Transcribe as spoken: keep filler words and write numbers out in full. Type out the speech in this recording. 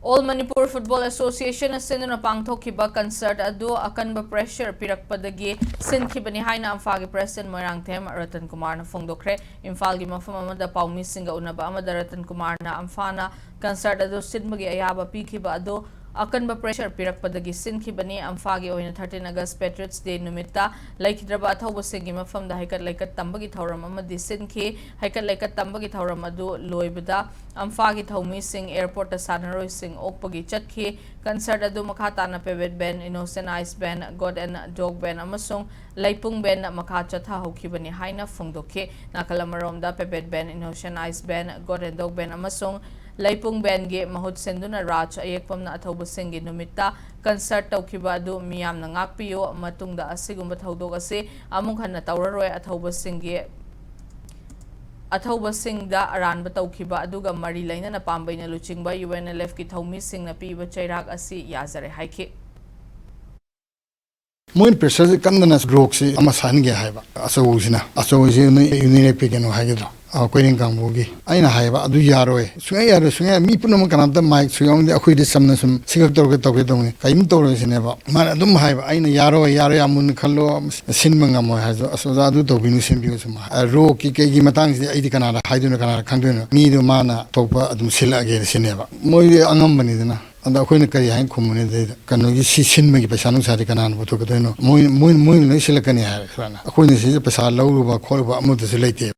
All Manipur Football Association ꯅ ꯁꯤꯟꯗꯨꯅ ꯄꯥꯡꯊꯣꯛꯈꯤꯕ concert ꯑꯗꯨ ꯑꯀꯟꯕ pressure ꯄꯤꯔꯛꯄꯗꯒꯤ ꯁꯤꯟꯈꯤꯕꯅꯤ ꯍꯥꯏꯅ ꯑꯝꯐꯥꯒꯤ president ꯃꯣꯏꯔꯥꯡꯊꯦꯝ ꯔꯇꯟ ꯀꯨꯃꯥꯔꯅ ꯐꯣꯡꯗꯣꯛꯈ꯭ꯔꯦ꯫ ꯏꯝꯐꯥꯜꯒꯤ ꯃꯐꯝ ꯑꯃꯗ ꯄꯥꯎꯃꯤꯁꯤꯡꯒ ꯎꯅꯕ ꯑꯃꯗ ꯔꯇꯟ ꯀꯨꯃꯥꯔꯅ ꯑꯝꯐꯥꯅ concert ꯑꯗꯨ ꯁꯤꯟꯕꯒꯤ ꯑꯌꯥꯕ ꯄꯤꯈꯤꯕ ꯑꯗꯨ ꯑꯀꯟꯕ pressure ꯄꯤꯔꯛꯄꯗꯒꯤ ꯁꯤꯟꯈꯤꯕꯅꯤ꯫ ꯑꯝꯐꯥꯒꯤ ꯑꯣꯏꯅ thirteen August Patriots Day ꯅꯨꯃꯤꯠꯇ ꯂꯩꯈꯤꯗ꯭ꯔꯕ ꯑꯊꯧꯕꯁꯤꯡꯒꯤ ꯃꯐꯝꯗ ꯍꯩꯀꯠ ꯂꯩꯀꯠ ꯇꯝꯕꯒꯤ ꯊꯧꯔꯝ ꯑꯃꯗꯤ ꯁꯤꯟꯈꯤ꯫ ꯍꯩꯀꯠ ꯂꯩꯀꯠ ꯇꯝꯕꯒꯤ ꯊꯧꯔꯝ ꯑꯗꯨ ꯂꯣꯏꯕꯗ ꯑꯝꯐꯥꯒꯤ ꯊꯧꯃꯤꯁꯤꯡ, airport ꯇ ꯁꯥꯟꯅꯔꯣꯏꯁꯤꯡ ꯑꯣꯛꯄꯒꯤ ꯆꯠꯈꯤ꯫ Concert ꯑꯗꯨ ꯃꯈꯥ ꯇꯥꯅ Pebet Band, Innocent Eyes Band, God and Dog Band ꯑꯃꯁꯨꯡ ꯂꯩꯄꯨꯡ Band ꯅ ꯃꯈꯥ ꯆꯠꯊꯍꯧꯈꯤꯕꯅꯤ ꯍꯥꯏꯅ ꯐꯣꯡꯗꯣꯛꯈꯤ꯫ ꯅꯥꯀꯜ ꯑꯃꯔꯣꯝꯗ Pebet Band, Innocent Eyes Band, God and Dog Band ꯑꯃꯁꯨꯡ ꯂꯩꯄꯨꯡ Band ꯒꯤ ꯃꯍꯨꯠ ꯁꯤꯟꯗꯨꯅ ꯔꯥꯖ ꯑꯌꯦꯛꯄꯝꯅ ꯑꯊꯧꯕꯁꯤꯡꯒꯤ ꯅꯨꯃꯤꯠꯇ concert ꯇꯧꯈꯤꯕ ꯑꯗꯨ ꯃꯤꯌꯥꯝꯅ ꯉꯥꯛꯄꯤꯌꯨ, ꯃꯇꯨꯡꯗ ꯑꯁꯤꯒꯨꯝꯕ ꯊꯧꯗꯣꯛ ꯑꯁꯤ ꯑꯃꯨꯛ ꯍꯟꯅ ꯇꯧꯔꯔꯣꯏ, ꯑꯊꯧꯕꯁꯤꯡꯒꯤ ꯑꯊꯧꯕꯁꯤꯡꯗ ꯑꯔꯥꯟꯕ ꯇꯧꯈꯤꯕ ꯑꯗꯨꯒ ꯃꯔꯤ ꯂꯩꯅꯅ ꯄꯥꯝꯕꯩꯅ ꯂꯨꯆꯤꯡꯕ U N L F ꯀꯤ ꯊꯧꯃꯤꯁꯤꯡꯅ ꯄꯤꯕ ꯆꯩꯔꯥꯛ ꯑꯁꯤ ꯌꯥꯖꯔꯦ ꯍꯥꯏꯈꯤ꯫ ꯃꯣꯏꯅ pressure ꯁꯦ ꯀꯟꯗꯅ ꯔꯣꯛꯁꯤ ꯑꯃ ꯁꯥꯍꯟꯒꯦ ꯍꯥꯏꯕ꯫ ꯑꯆꯧꯕꯁꯤꯅ, ꯑꯆꯧꯕꯁꯤ ꯅꯣꯏ ꯌꯨꯅꯤꯔꯦꯞꯀꯤ ꯀꯩꯅꯣ ꯍꯥꯏꯒꯗ꯭ꯔꯣ, ꯑ, ꯀꯣꯏꯔꯦꯡ ꯀꯥꯡꯕꯨꯒꯤ꯫ ꯑꯩꯅ ꯍꯥꯏꯌꯦꯕ, "ꯑꯗꯨ ꯌꯥꯔꯣꯏ, ꯁꯨꯡꯌꯥ ꯌꯥꯔꯣꯏ, ꯁꯨꯡꯌꯥ, ꯃꯤ ꯄꯨꯝꯅꯃꯛ ꯀꯅꯥꯝꯇ ꯃꯥꯏꯛꯁꯨ ꯌꯥꯎꯅꯤꯡꯗꯦ, ꯑꯩꯈꯣꯏꯗꯤ ꯆꯝꯅ ꯁꯨꯝ ꯁꯤꯈꯛ ꯇꯧꯔꯒꯦ ꯇꯧꯒꯦ ꯇꯧꯅꯤ, ꯀꯔꯤꯝ ꯇꯧꯔꯣꯏ" ꯁꯤꯅꯦꯕ꯫ ꯃꯥꯅ ꯑꯗꯨꯝ ꯍꯥꯏꯕ, ꯑꯩꯅ, "ꯌꯥꯔꯣꯏ, ꯌꯥꯔꯣꯏ, ꯑꯃꯨꯟ ꯈꯜꯂꯣ, ꯁꯤꯟꯕ ꯉꯝꯃꯣꯏ" ꯍꯥꯏꯔꯁꯨ, "ꯑꯁ ꯑꯣꯖꯥ, ꯑꯗꯨ ꯇꯧꯕꯤꯅꯨ, ꯁꯤꯟꯕꯤꯌꯨ" ꯁꯨꯝ ꯍꯥꯏ꯫ ꯑ, ꯔꯣꯛꯀꯤ ꯀꯩꯒꯤ ꯃꯇꯥꯡꯁꯤꯗꯤ ꯑꯩꯗꯤ ꯀꯅꯥꯗ ꯍꯥꯏꯗꯣꯏꯅꯣ, ꯀꯅꯥꯗ ꯈꯪꯗꯣꯏꯅꯣ? ꯃꯤꯗꯣ ꯃꯥꯅ ꯑꯇꯣꯞꯄ ꯑꯗꯨꯝ ꯁꯤꯜꯂꯛꯑꯒꯦꯅ ꯁꯤꯟꯅꯦꯕ꯫ ꯃꯣꯏꯗꯤ ꯑꯉꯝꯕꯅꯤꯗꯅ꯫ ꯑꯗ ꯑꯩꯈꯣꯏꯅ ꯀꯔꯤ ꯍꯥꯏꯅ ꯈꯨꯝꯃꯨꯅꯤ? ꯑꯗꯩꯗ ꯀꯩꯅꯣꯒꯤ ꯁꯤ ꯁꯤꯟꯕꯒꯤ ꯄꯩꯁꯥ ꯅꯨꯡꯁꯥꯗꯤ ꯀꯅꯥꯅ ꯄꯨꯊꯣꯛꯀꯗꯣꯏꯅꯣ? ꯃꯣꯏ, ꯃꯣꯏ, ꯃꯣꯏꯅ ꯂꯣꯏ ꯁꯤꯜꯂꯛꯀꯅꯤ ꯍꯥꯏꯔꯦ ꯁꯨꯃꯥꯏꯅ꯫ ꯑꯩꯈꯣꯏꯅ ꯁꯤꯗ ꯄꯩꯁꯥ ꯂꯧꯔꯨꯕ ꯈꯣꯠꯂꯨꯕ ꯑꯃꯠꯇꯁꯨ ꯂꯩꯇꯦ꯫